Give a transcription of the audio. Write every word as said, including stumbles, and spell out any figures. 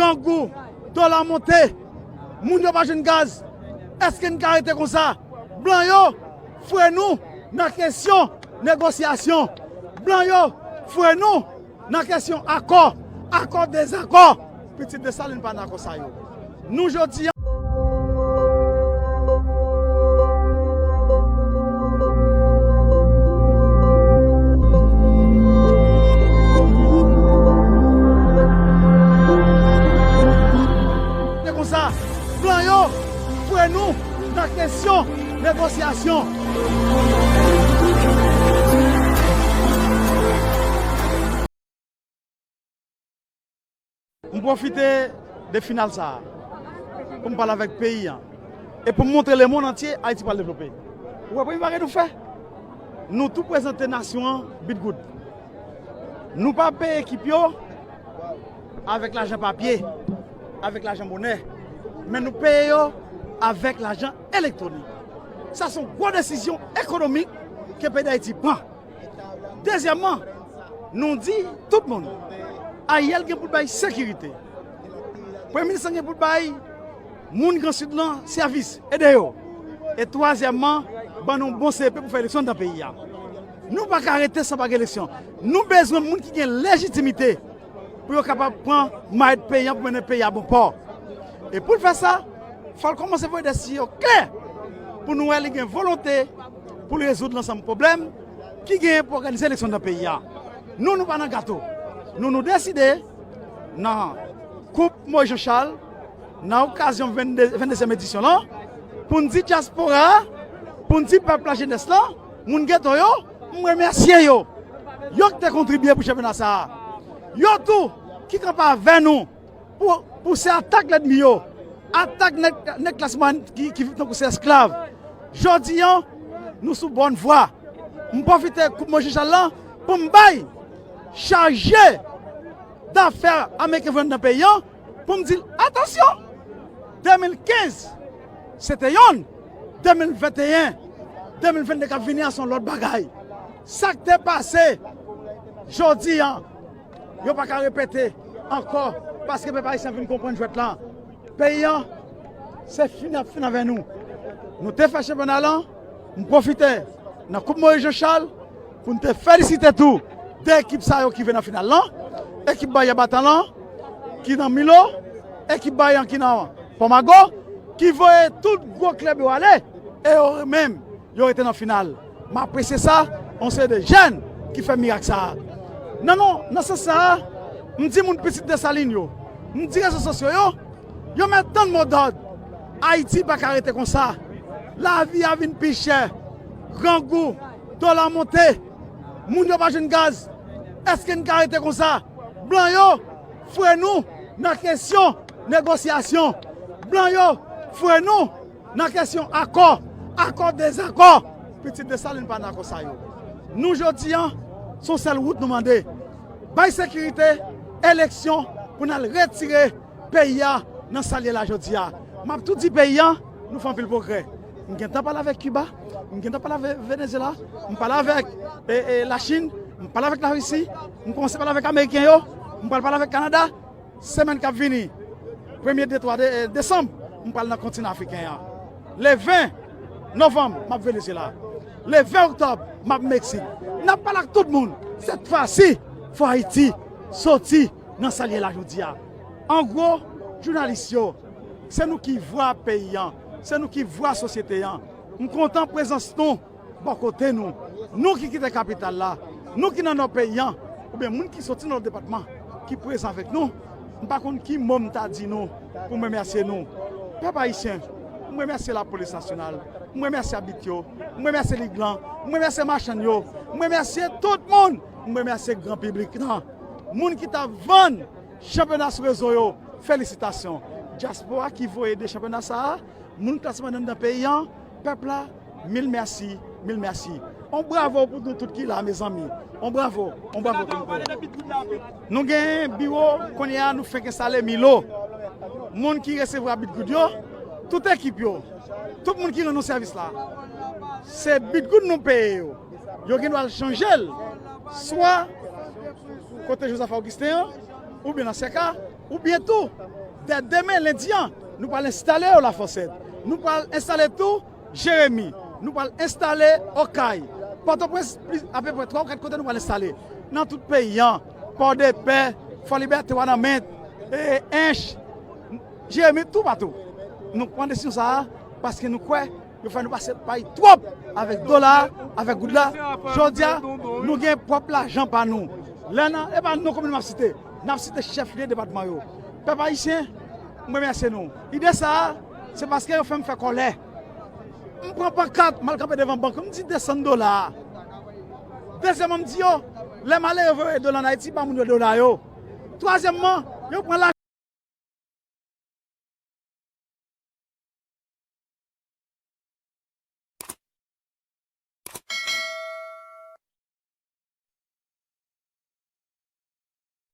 Grangou, dola monte, moun yo pa jwenn gaz. Èske n ka rete konsa? Blan yo fre nou nan kesyon negosyasyon. Blan yo fre nou nan kesyon akò, akò dezakò. Pitit Desalin pa nan akò sa yo. Nou jodi a. Se konsa, blan yo fre nou nan kesyon negosyasyon. M pwofite de final sa a pou m pale avèk peyi a e pou m montre lemonn antye Ayiti pral devlope. Ou wè premye bagay nou fè? Nou tou prezante nasyon an Bitgoud. Nou pa peye ekip yo avèk lajan papye, avèk lajan monè, men nou peye yo avèk lajan elektwonik. Sa se yon gwo desizyon ekonomik ke peyi Dayiti pran. Dezyèmman, nou di tout moun, Ariel gen pou l bay sekirite. Premye minis lan gen pou l bay moun Gran Sid lan sèvis, ede yo. E twazyèmman, ban nou bon C E P pou fè eleksyon nan peyi a. Nou pa ka rete san pa gen eleksyon. Nou bezwen moun ki gen lejitimite pou yo kapab pran mayèt peyi a pou mennen peyi a bon pò. E pou l fè sa, fò l kòmanse voye de siy klè pou nou wè li gen volonte pou l rezoud lansanm pwoblèm ki genyen pou òganize eleksyon nan peyi a. Nou, nou pa nan gato. Nou, nou deside nan Koup Moïse Jean Charles, nan okazyon vennde, venndezyèm edisyon lan, pou n di dyaspora a, pou n di pèp la, jenès lan, moun geto yo, m remèsye yo. Yo ki te kontribye pou chanpyona sa a. Yo tou ki kanpe avè nou pou, pou se atak lènmi yo, atak nèg, nèg klas mwayèn ki, ki viv tankou se esklav. Jodi a, nou sou bòn vwa. M pwofite Koup Moïse Jean Charles lan pou m bay chaje dafè ameriken voye anndan peyi a, pou m di l, atansyon! De mil kenz, se te yonn, de mil venteyen, de mil vennde k ap vini an se yon lòt bagay. Sa k te pase jodi a, yo pa ka repete ankò, paske pèp ayisyen vin konprann jwèt lan. Peyi a, se fini ap fini avè nou. Nou te fè chanpyona lan, m pwofite nan Koup Moïse Jean Charles, pou n te felisite tou de ekip sa yo ki rive nan final lan, ekip Baryè Batan lan, ki nan Milo, ekip Bayan ki nan Pòmago, ki voye tout gwo klèb yo ale, e yo menm, yo rete nan final. M apresye sa, yon seri de jèn ki fè mirak sa a. Nan, non, nan sans sa a, m di moun pitit Desalin yo, m di rezo sosyo yo, yo mèt tann modòd. Ayiti pa ka rete konsa. Lavi a vin pi chè. Grangou, dola monte, moun yo pa jwenn gaz. Èske n ka rete konsa? Blan yo fre nou nan kesyon negosyasyon. Blan yo fre nou nan kesyon akò, akò dezakò. Pitit Desalin pa nan akò sa yo. Nou jodi a, se yon sèl wout nou mande. Bay sekirite, eleksyon, pou n al retire peyi a nan sa l ye la jodi a. M ap tou di peyi a, nou fè anpil pwogrè. M gentan pale avèk Kiba, m gentan pale avèk Venezyela, m pale avèk, e, e, Lachin, m pale avèk Larisi, m kòmanse pale avèk Ameriken yo, m pral pale avèk Kanada. Semèn k ap vini, premye, de, twa de, e, desanm, m pral nan kontinan afriken an. Le ven novanm, m ap Venezyela. Le ven oktòb, m ap Meksik. N ap pale ak tout moun. Sèt fwa si, fò Ayiti soti nan sa l ye la jodi a. An gwo, jounalis yo, se nou ki vwa peyi an, se nou ki vwa sosyete an. M kontan prezans nou bò kote nou. Nou ki kite kapital la, nou ki nan nò peyi an, oubyen moun ki soti nan lòt depatman, ki prezan avèk nou, m pa konn ki mo m ta di nou pou m remèsye nou. Pèp ayisyen, m remèsye Lapolis Nasyonal, m remèsye abit yo, m remèsye Liglan, m remèsye machann yo, m remèsye tout moun, m remèsye gran piblik lan. Moun ki t ap vann chanpyona sou rezo yo, felisitasyon. Dyaspora ki voye de chanpyona sa a, moun klas mwayèn anndan peyi an, pèp la, mil mèsi, mil mèsi. On bravo pou nou tout ki la, mezanmi. On bravo, on bravo pou nou. Nou gen biwo, kounye a, nou fenk enstale Milo. Moun ki resevwa Bitgoud yo, tout ekip yo, tout moun ki rann nou sèvis la, se Bitgoud nou peye yo. Yo gen dwa al chanje l, swa kote Joseph Augustin an, oubyen nan Sèka, Oubyen tou, dè demen lendi an, nou pral enstale yo Lafòsèt. Nou pral enstale tou Jeremi. Nou pral enstale Okay. Pòtoprens, plis, apeprè twa ou kat kote nou pral enstale. Nan tout peyi an, Pòdepè, Fòlibète, Wanament, e, Ench, Jeremi, toupatou. Nou pran desizyon sa a paske nou kwè yo fè nou pase pay twòp avèk dola, avèk goud la. Jodi a, nou gen pwòp lajan pa nou. Lè nan, e pa non komin m ap site, n ap site chèf lye depatman yo. Pèp ayisyen, m remèsye nou. Ide sa a, se paske yo fè m fè kòlè. M pran pankat, m al kanpe devan bank, m di desann dola a. Dezyèmman, m di yo, lè malere voye dola ann Ayiti, ba moun yo dola yo. Twazyèmman, yo pran